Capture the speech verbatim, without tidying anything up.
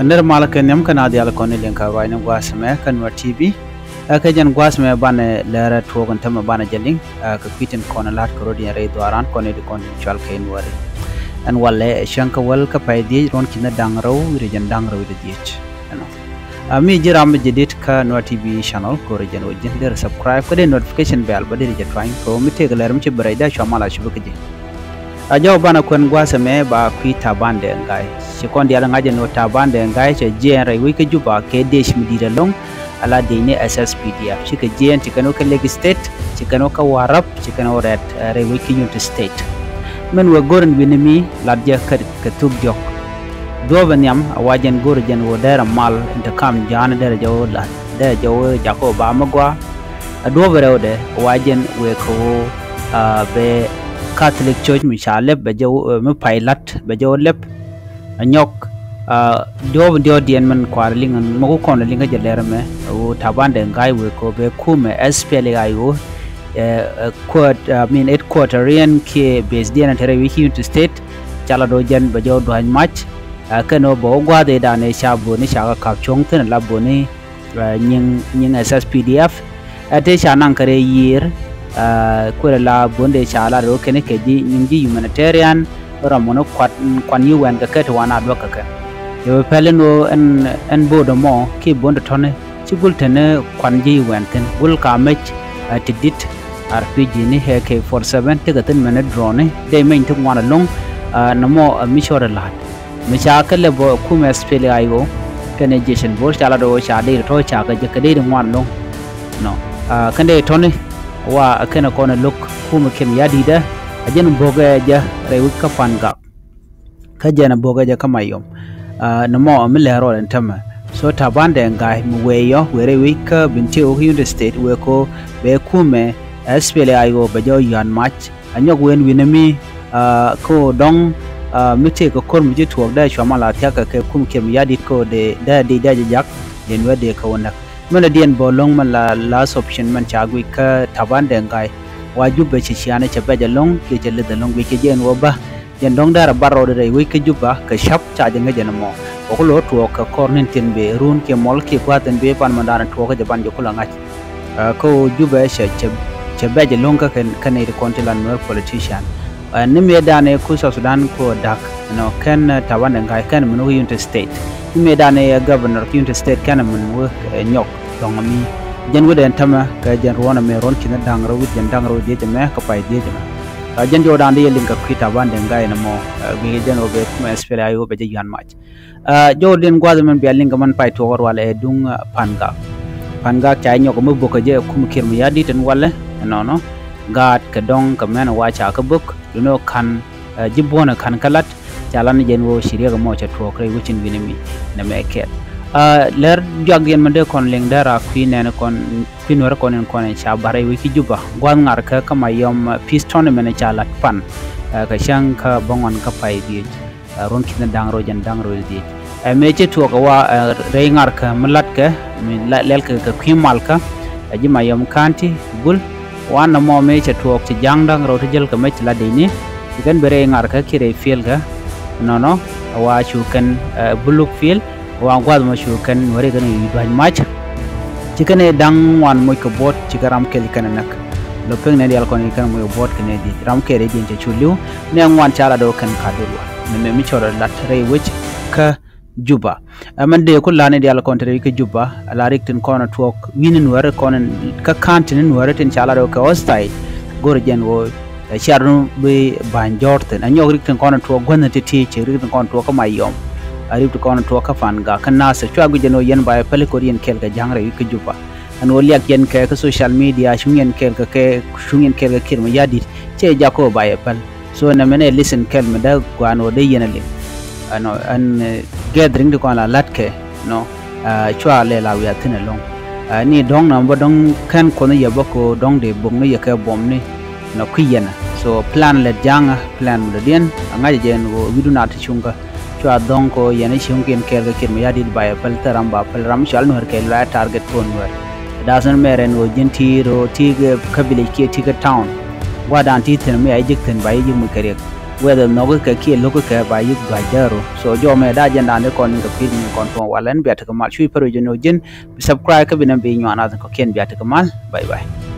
Nɛr malä kɛ nhiam kɛ naath diaal kɔn ni liŋ kɛ ruacni gua̱a̱th ɛmɛ kä Nuer T V. Ɛ kɛ jɛn gua̱a̱th ɛmɛ banɛ lɛr ɛ tuɔɔk in tämɛ banɛ jɛ liŋ, ɛ kɛ kui̱ tin kɔn la̱t kɛ rɔ̱diɛn rɛy dhuaaran kɔn ni di kɔn tin cual kɛ Nuɛri. Ɛn walɛ ɛ cäŋ kä wäl kä pay dhiec ruɔ̱n ki̱n da̱ŋ rɛw wi̱cdɛ jɛn da̱ŋ rɛw wi̱cdɛ dhiec. Ɛnɔ. Ɛ mi ji̱ ram mi jɛ dit kä Nuer T V channel, go̱rɛ jɛn wä ji̱ derɛ subscribe kä dee notification bell bä derɛ jɛ tuany kɛ wä mi tëëk lɛr mi ci bɛ rɛy dee cua mal a cupä kä ji̱. A jɔw banɛ kuɛn gua̱a̱th ɛmɛ ba kui̱ Taban Deng Gai. Ci kɔn diaal ŋa̱c ɛn ɣöö Taban Deng Gai cɛ jiɛɛn rɛy wec kä Juba kɛ dec mi di̱i̱t ɛlɔ̱ŋ, ala dec ni S S P D F. Cikɛ jiɛɛn, ci kɛn wä kä Lake State, ci kɛn wä kä Warrap, ci kɛn wä rɛt, ɛ, rɛy wec kä Unity State. Min wä go̱r in wi̱ni mi lat jɛ kä, kɛ thuk diɔ̱k. Duɔ̱ɔ̱p ɛ nhiam a wa jɛn go̱r jɛn wä dɛrɛ mal in te kam ja̱a̱n dɛrɛ jɛ wä lat, dɛrɛ jɛ wä jak wä ba mi gɔaa. A duɔ̱ɔ̱p rɛwdɛ wa jɛn wëë kɛ ɣöö, a, bɛ Catholic Church mi ca lɛp bɛ jɛ wä, mi pay la̱t bɛ jɛ wä lɛp. A nyɔk, a, duɔ̱ɔ̱p diɔ̱ɔ̱diɛn min kuaar liŋ mi ku kɔn liŋ kä jɛ lɛr ɛmɛ ɣöö Taban Deng Gai wëë kɛ ɣöö bɛ kumɛ S P L A I O, ɛ, ɛ, quart-, I mean, headquarter riɛn kiɛ base diɛn a te rɛy wi̱c Unity State. Ca la do̱ jɛn bɛ jɛ wä dua̱ny mac. A, kɛn ɣöö bɛ wä gua̱a̱th ëëdan ëë ca bööni ca kɛ ka̱p cuɔ̱ŋ thi̱n la bööni, ɛ, nyiŋ, nyiŋ S S P D F. Ɛ tëë ca naŋ kɛ rɛy yiëër, ɛ, kuël la buɔ̱ndɛ ca lat rɔ kɛn kɛ ji̱ nyiŋ ji̱ humanitarian, rɔm ŋun kuat, kuan yi wɛn kɛ kɛ ti wan a duäk kɛ kɛ. Yɛ bɛ pɛl in ɣöö ɛn, ɛn bo̱o̱dɛ mɔ kiɛ buɔ̱ndɛ tɔ̱ni ci gul teni kuan ji̱ wɛn thi̱n. Gul ka mec, ɛ, ti di̱t R P G ni A K forty seven tekɛ thi̱n mɛn drone ni dee meny ti ŋuan ɛlɔ̱ŋ, ɛ, nɔmɔ, ɛ, mi cɔɔd ɛ la̱t. Mi ca kɛ lɛ bä kumɛ S P L A I O kɛnɛ Jason Bol ca la do̱ ca dee tɔ̱ ca kɛ jɛ kɛ dee ŋuan lo̱ŋ. Nɔ. A, kɛn dee tɔ̱ni wa kɛnɛ kɔn lo̱k kumɛ Kiir Mayardit ɛ, a jɛn bo̱kɛ jɛ rɛy wec kä Pangak. Kä jɛn bo̱kɛ jɛ kä Mayom. A, nɔmɔ mi lɛ rɔɔd ɛn tämɛ. So Taban Deng Gai mi wee yɔ wee rɛy wec kä Bentiu kä Unity State wee ko bɛ kumɛ S P L A I O bɛ jɛ yuan mac. A nyɔk wen wi̱nɛ mi, a, kä ɣöö dɔ̱ŋ, a, mi tëëk kɛ ko̱r mi ci tuɔɔk dee cua mal a thia̱k kɛ kɛ kum Kiir Mayardit kä ɣöö dee, dee, dee, dee jɛ jak, dee nuɛ dee kä wä näk. Mɛn a diɛn bä lo̱ŋ mɛn la last option mɛn ca guic kä Taban Deng Gai. Wa Jubɛ cɛ ciaŋ cɛ bɛc ɛlɔ̱ŋ, kiɛ cɛ lith ɛlɔ̱ŋ guic kɛ jɛ ɛn wä bä. Jɛn dɔ̱ŋ dee rɛ bar rɔɔdɛ rɛy wec kä Jubɛ kɛ ca̱p ca jɛ ŋäc ɛn ɛmɔ. Wä ku lo̱ tuɔɔk kɛ kɔr ni̱n tin bëë run kiɛ mɔl kiɛ gua̱a̱th tin bëë pan mɛn da̱a̱n tuɔɔk kä jɛ ban jɛ kulɛ ŋa̱c. Ɛ, kä ɣöö Jubɛ cɛ, cɛ, cɛ bɛc ɛlɔ̱ŋ kä kɛn, kä nɛy ti kɔn ti la Nuer politician. Ɛ, ni mëëdan ɛ ku South Sudan ku da̱k, you know, kɛn, ɛ, Taban Deng Gai kɛn min wä Unity State. Ni mëëdan ɛ governor Unity State kɛn min wä, ɛ, nyɔk dɔ̱ŋ mi. Jɛn wä dɛn tämɛ kɛ jɛn ruɔ̱n ɛmɛ ruɔ̱n ki̱n da̱ŋ rɛw wi̱c jɛn da̱ŋ rɛw dhiec ɛmɛ kɛ pay dhiec ɛmɛ. Ɛ, jɛn jɔwdan di yɛ liŋ kɛ kui̱ Taban Deng Gai ni mɔ, ɛ, guic jɛn wä bɛ kumɛ S P L A I O bɛ jɛ yuan mac. Ɛ, jɔw din gua̱th mɛn bia liŋ kɛ mɛn pay tuɔk rual ɛ duŋ, ɛ, Pangak. Pangak ca nyɔk mi bök kɛ jɛ ɛ kum Kiir Mayardit ɛn walɛ ɛnɔnɔ. Gaat kɛ dɔŋ kɛ mɛn ɛ wa ca kä bök. Dunɛ ɔ ka̱n, ɛ, ji̱ buɔ̱n ɛ ka̱n kä lat. Ca lan jɛn wä ci riɛk ɛmɔ cɛ tuɔk rɛy wecin wi̱n mi nɛ mɛ kɛɛl. Ɛ, lɛr juak diɛn mɛn dee kɔn liŋ dee ra kui̱ nɛn kɔn kui̱ Nuɛr kɔn in kɔn in ca bar rɛy wec ki Jubɛ. Gua̱th ŋa̱r kä kä Mayom, ɛ, peace tournament ca lat pan. Ɛ, kɛ cäŋ kä bäŋuan kä pay dhiec. Ɛ, ruɔ̱n ki̱n da̱ŋ rɛw jɛn da̱ŋ rɛw dhiec. Ɛ, mëë ci tuɔɔk ɛ wa, ɛ, rɛy ŋa̱rkä mi la̱tkɛ mi la-, lɛlkɛ kɛ kui̱ malkä. Ɛ, ji̱ Mayom County gul. Wa nɔmɔ mëë cɛ tuɔɔk ci ja̱a̱ŋ da̱ŋ rɛw ti jäl kɛ mëë ci la̱t dec ni. Ci kɛn ben rɛy ŋa̱rkä kiɛ rɛy field kɛ. Nɔnɔ ɛ wa cu kɛn, ɛ, buluk field. Wa gua̱th mɔ cu kɛn Nuɛri kɛn yu dua̱c mac. Ci kɛn ɛ da̱ŋ ŋuan moc kɛ buɔt ci kɛ ram kɛl kɛn ɛ näk. Lɔ pek nɛ diaal kɔn kɛn moc kɛ buɔt kɛn ɛ dhiec ram kɛl ɛ diɛn cɛ cu li̱w. Nɛ ŋuan ca la do̱ kɛn ka dul wa. Nɛ mɛ mi cɔl lat rɛy wec kä Jubɛ. Ɛ mɛn dee ku la̱t nɛ diaal kɔn te rɛy wec kä Jubɛ. Ɛ la rik tin kɔn tuɔɔk wi̱n Nuɛri kɔn kä ka̱n tin Nuɛri tin ca la do̱ kɛ hostile. Go̱r jɛn wä Ɛ, cia run bi ba̱ny jɔ̱ɔ̱r thi̱n. Ɛ nyɔk rik tin kɔn tuɔɔk guänh ti ti ci rik tin kɔn tuɔɔk kä Mayom. Ɛ rik tin kɔn tuɔɔk kä Pangak kä Nasir. Cua guic ɛn ɣöö yɛn ba yɛ päl kɛ ɣöö yɛn kɛɛl kɛ ja̱ŋ rɛy wec kä Jubɛ. Ɛn ɣöö liak yɛn kɛ kä social media, cuŋ yɛn kɛɛl kɛ, kɛ, cuŋ yɛn kɛɛl kɛ Kiir Mayardit. Cɛ jak ɣöö ba yɛ päl. So nɛmɛ nɛ listen kɛl mi dee gua̱a̱n ɣöö dee yɛn a liŋ. Ɛnɔ, ɛn, ɛ, gathering ti kɔn la la̱tkɛ, nɔ. Ɛ, cua lɛ la wiaa thi̱n ɛlɔ̱ŋ. Ɛ, ni dɔ̱ŋ na bä dɔ̱ŋ kɛn kuɔnh yɛ bä ko dɔ̱ŋ dee bok ni yɛ kɛ buɔm ni nɔ kui̱ yɛn. So plan lɛ ja̱a̱ŋä, plan mi dɔ̱diɛn a ŋa̱c jɛ ɛn ɣöö wi̱du na ti cuŋkä. Cua dhɔ̱ŋ ko yɛn i̱ cuŋkiɛn kɛɛl kɛ Kiir Mayardit ba yɛ päl thil ram ba päl ram cual Nuɛr kɛɛl la target ko Nuɛr. Da̱a̱th ni mɛr ɛn ɣöö ji̱n ti ro̱o̱ ti kɛ village kiɛ ti kɛ town. Gua̱a̱dan ti thi̱n mi a ji̱ ji̱k thi̱n ba ji̱ ji̱k mi kɛ riɛk. whether nhɔki kɛ kiɛ lo̱ki kɛ ba yi̱k dua̱c däru. So jɔmɛ da̱a̱ jɛn da̱a̱n dee kɔn in kɛ pi̱i̱th ni kɔn tuɔ̱ɔ̱ŋ walɛn bia tekɛ mal. Cuc pär wi̱c jɛ ni wä ji̱n bi subscribe kä bi nɛn bi nyuan ath kɔ̱kiɛn bia tekɛ mal. Bye bye.